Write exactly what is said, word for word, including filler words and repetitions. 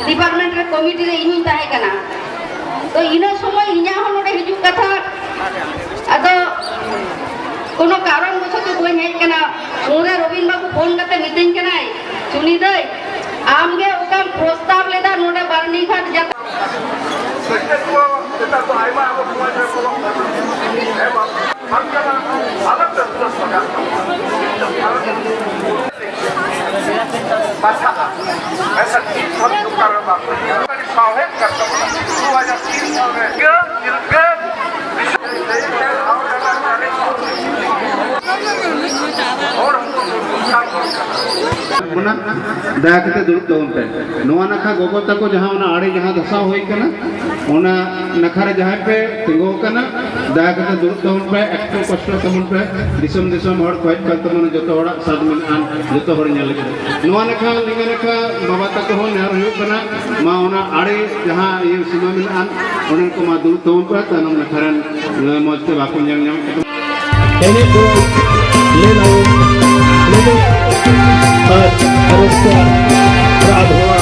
Department ᱨᱮ committee ᱨᱮ ᱤᱧᱤᱧ ᱛᱟᱦᱮᱸ ᱠᱟᱱᱟ᱾ ᱛᱚ ᱤᱱᱟᱹ ᱥᱚᱢᱚᱭ ᱤᱧᱟᱹᱜ ᱦᱚᱸ ᱱᱚᱰᱮ ᱦᱤᱡᱩᱜ ᱠᱟᱛᱷᱟ, ᱟᱫᱚ ᱠᱳᱱᱳ ᱠᱟᱨᱚᱱ ᱵᱚᱥᱚᱛ ᱵᱟᱹᱧ ᱦᱮᱡ ᱠᱟᱱᱟ᱾ ᱩᱱᱨᱮ ᱨᱚᱵᱤᱱ ᱵᱟᱹᱵᱩ ᱯᱷᱳᱱ ᱠᱟᱛᱮ ᱢᱤᱛᱟᱹᱧ ᱠᱟᱱᱟᱭ, "ᱪᱩᱱᱤ ᱫᱟᱹᱭ, ᱟᱢ ᱜᱮ ᱚᱠᱟᱢ ᱯᱨᱚᱥᱛᱟᱵ ᱞᱮᱫᱟ ᱱᱚᱰᱮ ᱵᱟᱨᱱᱤᱜᱷᱟᱴ ᱡᱟᱛᱨᱟ?" ᱥᱮᱪᱮᱫ ᱠᱚ ᱱᱮᱛᱟᱨ ᱫᱚ ᱟᱭᱢᱟ ᱟᱵᱚ ᱥᱚᱢᱟᱡᱽ ᱨᱮ ᱵᱚᱞᱚᱜ ᱠᱟᱱᱟ᱾ ᱦᱮᱸ ᱵᱟᱝ? ᱥᱟᱱᱛᱟᱲᱟᱜ ᱟᱞᱟᱜᱽ ᱛᱮ ᱩᱯᱟᱹᱥ ᱞᱟᱜᱟᱜ ᱛᱟᱵᱚᱱᱟ᱾ ᱵᱟᱪᱷᱟᱜᱼᱟ᱾ ᱢᱮᱱᱠᱷᱟᱱ ᱱᱤᱛ ᱦᱟᱹᱵᱤᱡ ᱚᱠᱟ ᱨᱮ ᱵᱟᱝ ᱦᱩᱭ ᱠᱟᱱᱟ᱾ ᱟᱹᱰᱤ ᱥᱟᱶᱦᱮᱫ ᱠᱟᱱ ᱛᱟᱵᱚᱱᱟ᱾ ᱫᱩ ᱦᱟᱡᱟᱨ ᱛᱤᱱ ᱥᱟᱞ ᱨᱮ ᱜᱤᱨᱟᱹ, ᱜᱤᱨᱟᱹ ᱦᱚᱲ ᱦᱚᱯᱚᱱ ᱠᱚ ᱥᱟᱱᱛᱟᱲ ᱦᱚᱲ ᱠᱟᱱᱟ᱾ ᱚᱱᱟ ᱫᱟᱭᱟ ᱠᱟᱛᱮ ᱫᱩᱲᱩᱵ ᱛᱟᱵᱚᱱ ᱯᱮ᱾ ᱱᱚᱣᱟ ᱱᱟᱠᱷᱟ ᱜᱚᱜᱚ ᱛᱟᱠᱚ ᱡᱟᱦᱟᱸ ᱚᱱᱟ ᱟᱲᱮ ᱡᱟᱦᱟᱸ ᱫᱷᱟᱥᱟᱣ ᱦᱩᱭ ᱠᱟᱱᱟ, ᱚᱱᱟ ᱱᱟᱠᱷᱟ ᱨᱮ ᱡᱟᱦᱟᱸᱭ ᱯᱮ ᱛᱤᱸᱜᱩ ᱟᱠᱟᱱᱟ, ᱫᱟᱭᱟ ᱠᱟᱛᱮ ᱫᱩᱲᱩᱵ ᱛᱟᱵᱚᱱ ᱯᱮ, ᱮᱠᱴᱩ ᱠᱚᱥᱴᱚ ᱛᱟᱵᱚᱱ ᱯᱮ᱾ ᱫᱤᱥᱚᱢ ᱫᱤᱥᱚᱢ ᱦᱚᱲ ᱠᱚ ᱦᱮᱡ ᱠᱟᱱ ᱛᱟᱵᱚᱱᱟ, ᱡᱚᱛᱚ ᱦᱚᱲᱟᱜ ᱥᱟᱫ ᱢᱮᱱᱟᱜᱼᱟ, ᱡᱚᱛᱚ ᱦᱚᱲ ᱧᱮᱞ ᱞᱟᱹᱜᱤᱫ᱾ ᱱᱚᱣᱟ ᱱᱟᱠᱷᱟ, ᱞᱮᱸᱜᱟ ᱱᱟᱠᱷᱟ ᱵᱟᱵᱟ ᱛᱟᱠᱚ ᱦᱚᱸ ᱱᱮᱦᱚᱨ ᱦᱩᱭᱩᱜ ᱠᱟᱱᱟ, ᱢᱟ ᱚᱱᱟ ᱟᱲᱮ ᱡᱟᱦᱟᱸ ᱤᱭᱟᱹ ᱥᱤᱢᱟᱹ ᱢᱮᱱᱟᱜᱼᱟ, ᱚᱸᱰᱮ ᱠᱚ ᱢᱟ ᱫᱩᱲᱩᱵ ᱛᱟᱵᱚᱱ ᱯᱮ, ᱛᱟᱭᱱᱚᱢ ᱱᱟᱠᱷᱟ ᱨᱮᱱ, ᱮ, ᱢᱚᱡᱽ ᱛᱮ ᱵᱟᱠᱚ ᱧᱮᱞ ᱧᱟᱢᱚᱜ ᱠᱟᱱᱟ᱾ ᱮᱱᱮᱡ ᱫᱚ ᱞᱟᱹᱭ ᱞᱟᱹᱭ ᱟᱨ ᱨᱟᱹᱥᱠᱟᱹ ᱨᱟᱜ ᱫᱷᱚᱨᱟ